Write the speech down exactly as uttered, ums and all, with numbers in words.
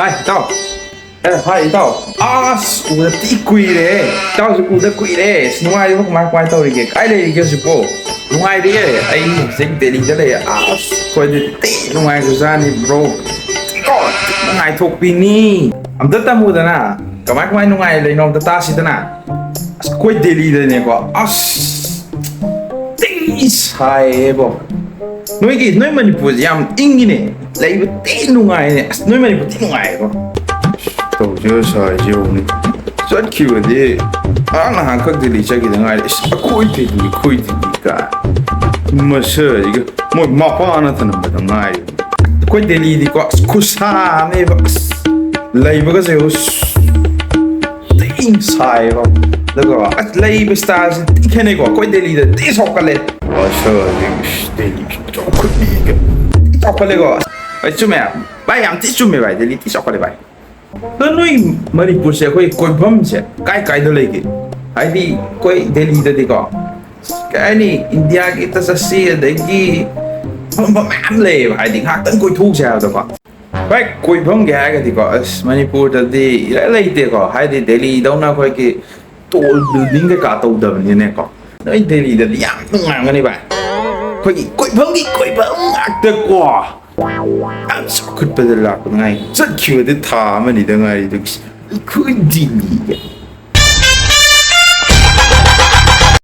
ꯑꯦ, ꯏꯇꯥꯎ꯫ ꯑꯦ, ꯍꯥꯏ, ꯏꯇꯥꯎ꯫ ꯑꯁ, ꯎꯗ ꯊꯤ ꯀꯨꯏꯔꯦ꯫ ꯏꯇꯥꯎꯁꯨ ꯎꯗ ꯀꯨꯏꯔꯦ꯫ ꯑꯁ, ꯅꯨꯡꯉꯥꯏꯔꯤꯕꯣ? ꯀꯃꯥꯏ, ꯀꯃꯥꯏ ꯇꯧꯔꯤꯒꯦ? ꯀꯥꯏ ꯂꯩꯔꯤꯒꯦ ꯍꯧꯖꯤꯛꯄꯣ? ꯅꯨꯡꯉꯥꯏꯔꯤꯌꯦ꯫ ꯑꯩ ꯍꯧꯖꯤꯛ ꯗꯦꯜꯂꯤꯗ ꯂꯩꯌꯦ꯫ ꯑꯁ, ꯑꯩꯈꯣꯏꯗꯤ ꯊꯤ ꯅꯨꯡꯉꯥꯏꯈ꯭ꯔꯖꯥꯠꯅꯤ, bro꯫ ꯀꯣ, ꯊꯤ ꯅꯨꯡꯉꯥꯏꯊꯣꯛꯄꯤꯅꯤ꯫ ꯑꯝꯇ ꯇꯝꯃꯨꯗꯅ꯫ ꯀꯃꯥꯏ, ꯀꯃꯥꯏ ꯅꯨꯡꯉꯥꯏ ꯂꯩꯅꯣ? ꯑꯝꯇ ꯇꯥꯁꯤꯗꯅ꯫ ꯑꯁ, ꯑꯩꯈꯣꯏ ꯗꯦꯜꯂꯤꯗꯅꯦꯀꯣ꯫ ꯑꯁ, ꯊꯤ ꯁꯥꯏꯌꯦꯕꯣ꯫ ꯅꯣꯏꯒꯤ, ꯅꯣꯏ ꯃꯅꯤꯄꯨꯔꯁꯦ ꯌꯥꯝ ꯏꯪꯉꯤꯅꯦ, ꯂꯩꯕ ꯊꯤ ꯅꯨꯡꯉꯥꯏꯅꯦ꯫ ꯑꯁ, ꯅꯣꯏ ꯃꯅꯤꯄꯨꯔ ꯊꯤ ꯅꯨꯡꯉꯥꯏꯌꯦꯕꯣ꯫ ꯇꯧꯖ ꯁꯥꯏꯁꯦ ꯌꯦꯡꯉꯨꯅꯦ꯫ ꯆꯠꯈꯤꯕꯗꯤ ꯉꯔꯥꯡ ꯅꯍꯥꯟꯈꯛ ꯗꯦꯜꯂꯤ ꯆꯠꯈꯤꯗ ꯉꯥꯏꯔꯤ꯫ ꯑꯁ, ꯑꯩꯈꯣꯏ ꯗꯦꯜꯂꯤ, ꯑꯩꯈꯣꯏ ꯗꯦꯜꯂꯤ ꯀꯥꯏ꯫ ꯃꯁꯛꯁꯤꯒ ꯃꯣꯏ ꯃꯄꯥꯅ ꯊꯅꯝꯕꯗ ꯉꯥꯏꯔꯤ꯫ ꯑꯩꯈꯣꯏ ꯗꯦꯜꯂꯤꯗꯤꯀꯣ, ꯑꯁ, ꯈꯨꯠꯁꯥ ꯑꯃꯅꯦꯕ꯫ ꯑꯁ, ꯂꯩꯕꯒꯁꯦ, ꯑꯁ, ꯊꯤ ꯁꯥꯏꯌꯦꯕ꯫ ꯑꯗꯨꯒ, ꯑꯁ, ꯂꯩꯕ ꯁ꯭ꯇꯥꯏꯜꯁꯦ ꯊꯤ ꯈꯦꯠꯅꯩꯀꯣ꯫ ꯑꯩꯈꯣꯏ ꯗꯦꯜꯂꯤꯗ ꯊꯤ ꯁꯣꯛꯀꯠꯂꯦ꯫ ꯑꯁ, ꯗꯦꯜꯂꯤ ꯆꯥꯎꯈꯠꯂꯤꯒ꯫ ꯊꯤ ꯆꯥꯎꯈꯠꯂꯦꯀꯣ꯫ ꯍꯣꯏ, ꯆꯨꯝꯃꯦ꯫ ꯚꯥꯏ, ꯌꯥꯝ ꯊꯤ ꯆꯨꯝꯃꯦ, ꯚꯥꯏ꯫ ꯗꯦꯜꯂꯤ ꯊꯤ ꯆꯥꯎꯈꯠꯂꯦ, ꯚꯥꯏ꯫ ꯑꯗꯣ ꯅꯣꯏ ꯃꯅꯤꯄꯨꯔꯁꯦ ꯑꯩꯈꯣꯏ ꯀꯣꯏꯐꯝꯁꯦ ꯀꯥꯏ ꯀꯥꯏꯗ ꯂꯩꯒꯦ? ꯍꯥꯏꯗꯤ ꯑꯩꯈꯣꯏ ꯗꯦꯜꯂꯤꯗꯗꯤꯀꯣ, ꯀꯩ ꯍꯥꯏꯅꯤ, ꯏꯟꯗꯤꯌꯥꯒꯤꯇ ꯆꯠꯁꯤ, ꯑꯗꯒꯤ ꯃꯐꯝ ꯃꯌꯥꯝ ꯂꯩꯌꯦꯕ, ꯍꯥꯏꯗꯤ ꯉꯥꯏꯍꯥꯛꯇꯪ ꯀꯣꯏꯊꯣꯛꯎꯁꯦ ꯍꯥꯏꯕꯗꯀꯣ꯫ ꯚꯥꯏ, ꯀꯣꯏꯐꯝꯒꯤ ꯍꯥꯏꯔꯒꯗꯤꯀꯣ, ꯑꯁ, ꯃꯅꯤꯄꯨꯔꯗꯗꯤ ꯏꯔꯩ ꯂꯩꯇꯦꯀꯣ꯫ ꯍꯥꯏꯗꯤ ꯗꯦꯜꯂꯤꯗꯧꯅ ꯑꯩꯈꯣꯏꯒꯤ tall building ꯀꯩꯀꯥ ꯇꯧꯗꯕꯅꯤꯅꯦꯀꯣ꯫ ꯅꯣꯏ ꯗꯦꯜꯂꯤꯗꯗꯤ ꯌꯥꯝ ꯅꯨꯡꯉꯥꯏꯔꯝꯒꯅꯤ, ꯚꯥꯏ꯫ ꯑꯩꯈꯣꯏꯒꯤ ꯀꯣꯏꯐꯝꯒꯤ ꯀꯣꯏꯐꯝ ꯉꯥꯛꯇꯀꯣ꯫ ꯌꯥꯝ ꯆꯥꯎꯈꯠꯄꯗ ꯂꯥꯛꯄ ꯉꯥꯏ꯫ ꯆꯠꯈꯤꯕꯗꯤ ꯊꯥ ꯑꯃꯅꯤꯗ ꯉꯥꯏꯔꯤ, ꯑꯗꯨꯒꯤ ꯑꯩꯈꯣꯏ ꯗꯦꯜꯂꯤꯒ꯫